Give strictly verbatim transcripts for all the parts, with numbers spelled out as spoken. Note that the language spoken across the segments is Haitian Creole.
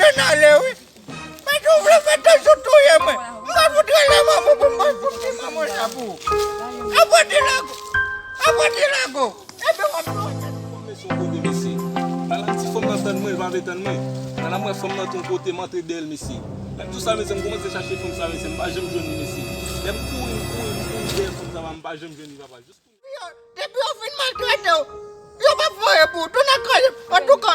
N ale wi. Mwen tou vle fè tan sou touye mwen. M pa fout rele manman pou m pa fout di manman sa pou ou. Apati lago. Apati lago. Ebyen w ap pran tèt ou. Mwen se yon kote mesye. Nan la ti fanm nan tann mwen, l pa vle tann mwen. Nan la mwen fanm nan ton kote, m antre dèyè l mesye. Lè m di w sa mesye, m kòmanse chache fanm sa mesye, m pa janm jwenn li mesye. Lè m kouri, m kouri, m kouri dèyè fanm sa, m pa janm jwenn li papa. Jis Yo, depi yo fin maltrete w, yo p ap fè anyen pou ou. Tounen kraze m. Antouka,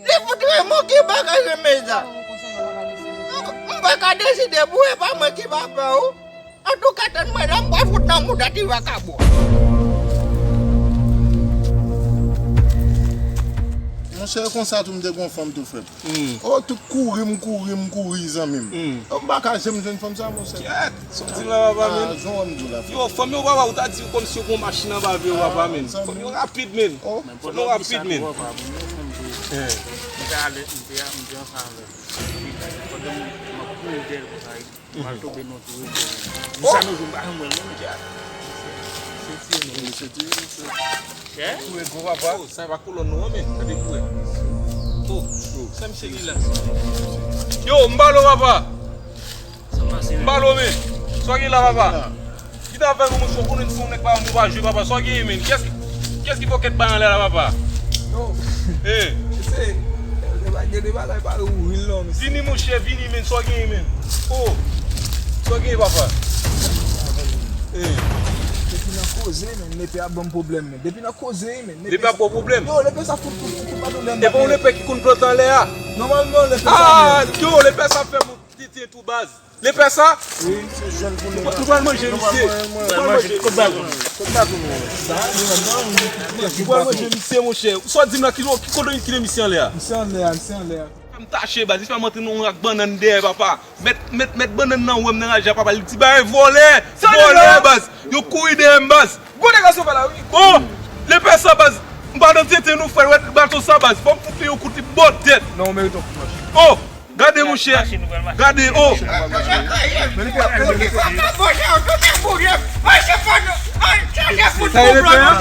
li fout renmen w ki pa ka renmen sa. M, m pa ka deside pou ou, e pa mwen ki papa w. Antouka, tann mwen la, m pral fout nan mouda ti vakabon. Monchè, konsa tou m te gon fanm tou, frè m. Hmm. Oh, tout kouri, m kouri, m kouri, zanmi m. Hmm. Oh, m pa ka janm jwenn fanm sa, monchè. Kèt! Sa w di la, papa, men? Ah, jan w di la, frè. Yo, fanm yo, papa, ou ta di kòmsi yo gon machin anba vye yo, papa, men. Ah, zanmi. Fanm yo rapid, men. Oh. Fanm yo rapid, men. Eh. M te ale, m te, m te ansanm avè l. Pandan m, m ap kouri dèyè l konsa, m al tonbe nan tou. Jiska nou jou, m pa janm wè l, non, monchè. Se tiye, non. Se tiye, se tiye. Chè? Tou e gwo papa. Oh, sa e pa kolòn nou an, men. Gade kou e. Oh, sa misye gen la. Yo, m pale w, papa. M pale w, men. Sa w gen la, papa? Ki ta fè nou, monchè, konnen si yon nèg pa yon nou pa jwe, papa? Sa w gen, men? Kiyès ki, kiyès ki fè w kèt bay anlè la, papa? Yo. Eh. Se, gen de bagay pa ou, wi, non, mesye. Vini, monchè, vini, men. Sa w gen, men? Oh. Sa w gen, papa? Eh. Depi nan koze, men, nepe ap ban m pwoblèm, men. Depi nan koze, men. Lepè ap ba w pwoblèm? Yo, lepè sa fout, fout, fout, fout pa pwoblèm. E bon, lepè ki konn plante anlè a? Nòmalman, lepè sa. Ah, yo, lepè sa fè mwen tete tou baz. Lepè sa? Wi, se jèn pou nou. Nou pral manje misye. Nou pral manje. Kot baz ou? Kot baz ou? Sa, nou pral manje misye, monchè. Sa w di m la, ki, ki kote ki de misye anlè a? Misye anlè a, misye anlè a. Fè m tache, baz. Li fè m antre nan yon rak bannann dèyè, papa. Mèt, mèt, mèt bannann nan wè m nan raje a, papa. Li di bagay vòlè. Vòlè, baz. Yo kouri dèyè m, baz. Gwo nèg la sove la, wi. Bon, lepè sa, baz. M pa nan tenten, non, frè. Wè bato sa, baz. Fò m fout li yon kout, li bò tèt. Non, ou merite yon kout manch. Oh, gade, monchè. Gade, oh. Men li pè, men li pè. Sa e lepè a?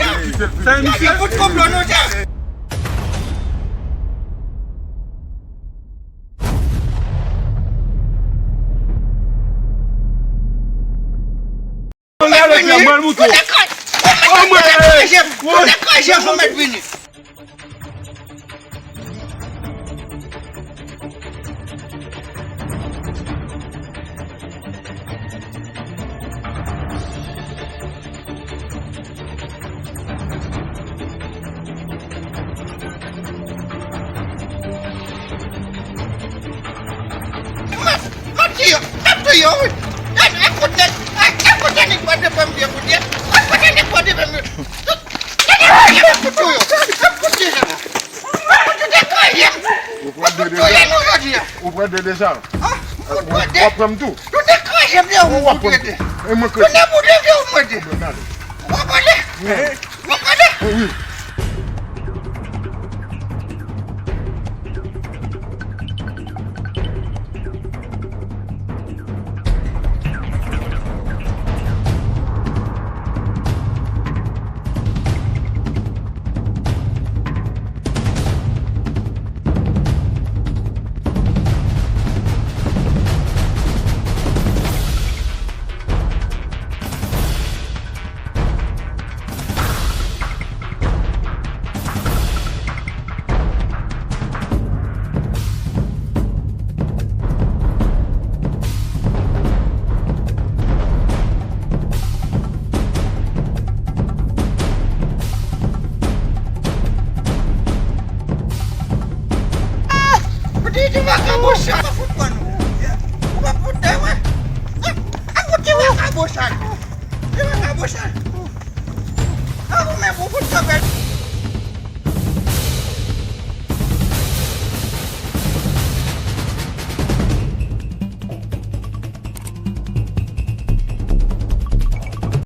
Sa e misye? Anlè avèk la, mwen mouton. Anmwey! Anmwey! M ap, m ap tiye yo, m ap tiye yo, wi. E, e kote, e, e kote nèg pa te fè m byen kote, e kote nèg pa te fè m byen. Gade, gade, gade, kote yo, e kote yo. Ou pran de deja? Ou pran de deja? Ou pran de? W ap pran m tou? Ou te kraze m deyò, ou pran m tou. E mwen kraze. Ou te boule deyò, mwen te. Ou pa pale? Ou pa pale? Wi. Ah! Ou di di vakabon sa pa fout pran nou. Ou pa fout de mwen. Ah, ou di vakabon sa. Di vakabon sa. Ah, ou menm ou fout kanpe.